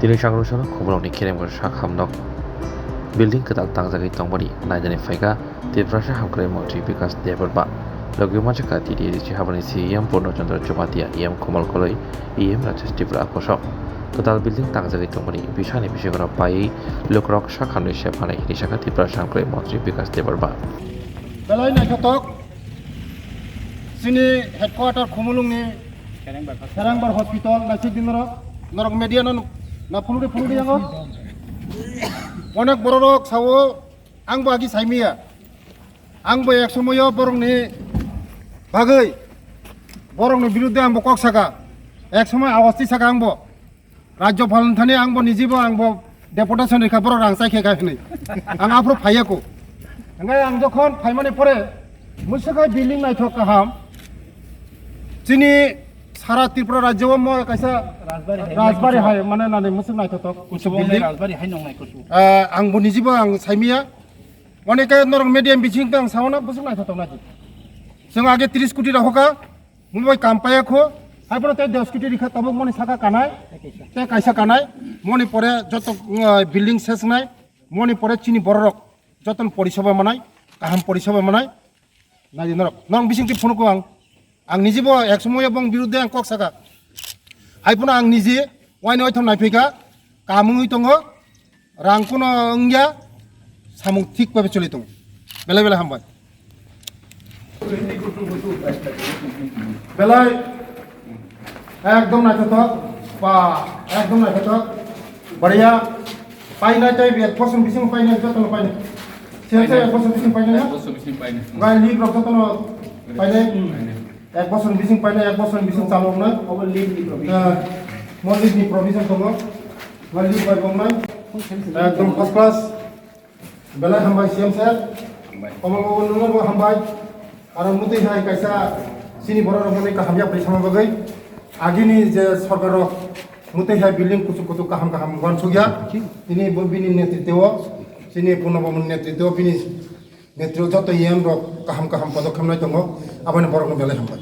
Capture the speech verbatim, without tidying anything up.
Chini sangrusano khumulokni kerem sak hamnok building kwtal tangjagwi tongmani nainani phaikha Tiprasa hamkrai montri Bikas Debbarma. Logi manjakha T T A D C habani C E M Purno Chandra Jamatia, E M Komal Koloi, E M Rajesh Tripura Akoso. Kwtal building tangjagwi tongmani bisani bisingono paiwi lukurok sak hamni se phanai hini sakha Tiprasa hamkrai montri Bikas Debbarma. Belai naithotok chini headquarter Khumulungni Serangbar Hospital naisik din norok, norok media no na phuludi phuludi yango. Onek bororok sawo, ang bo agi saimiya. Ang bo ek somoyo borokni bagwi, borokni biruddhe ang bo kok saka. Ek somoy awasti saka ang bo. Rajyopal thani ang bo nijibo ang bo deputation rikha borok rang chai khe kha hinwi. Ang aphuru phaiya ko. Hingke ang jokhon phaimani pore, mwswk hai building naithok kaham. Chini sara Tripura rajyo o mo kaisa Rajbari hai. Rajbari hai, mane nani mwswk naithotok kusu Kusu building. Rajbari hai nong nai kusu. Ah, ang bo nijibo ang saimiya. Mane ke norok media bising tang sauna mwswk naithotok naji. Chwng age tris koti rahoka, mumbai kam paya kho, hai phano tei dos koti rikha tabuk moni saka kanai, tei kaisa kanai, moni pore joto, uh, building ses nai, moni pore chini bororok joton porisaba manai, kaham porisaba manai, naji norok, norok bising ti phunuk ang, ang nijibo ek somoyo bong biruddhe ang kok saka, hai phano ang niji waini waitham naiphika, kam wngwi tongo, rang kuno wngya, samung thik babe choli tongo, belai belai hambai. Belai ekdom naithothok, ba, ekdom naithothok. Bariya, painai tei ek bosor bising painai, jotono painai. Siya siya ek bosor bising painai na? Ek bosor bising painai. Gai leave rok jotono painai. Painai. Ek bosor bising painai, ek bosor bising chalok na. Obo leave ni provision. Eh, mo leave ni provision tongo. Gai leave bai bongnai. Ekdom first class. Belai hambai C M sir. Hambai. Omo omo nungno bo hambai. Aro mutui hai kaisa chini borok rok mani kaham yapri sama bagwi. Agini je sorkar rok mutui hai building kuchuk kuchuk kaham kaham wansukya. Tini bo bini netritwo, chini Purno Bamon netritwo, bini netritwo joto E M rok kaham kaham podokkham nai tongo. Aboni borok no belai hambai.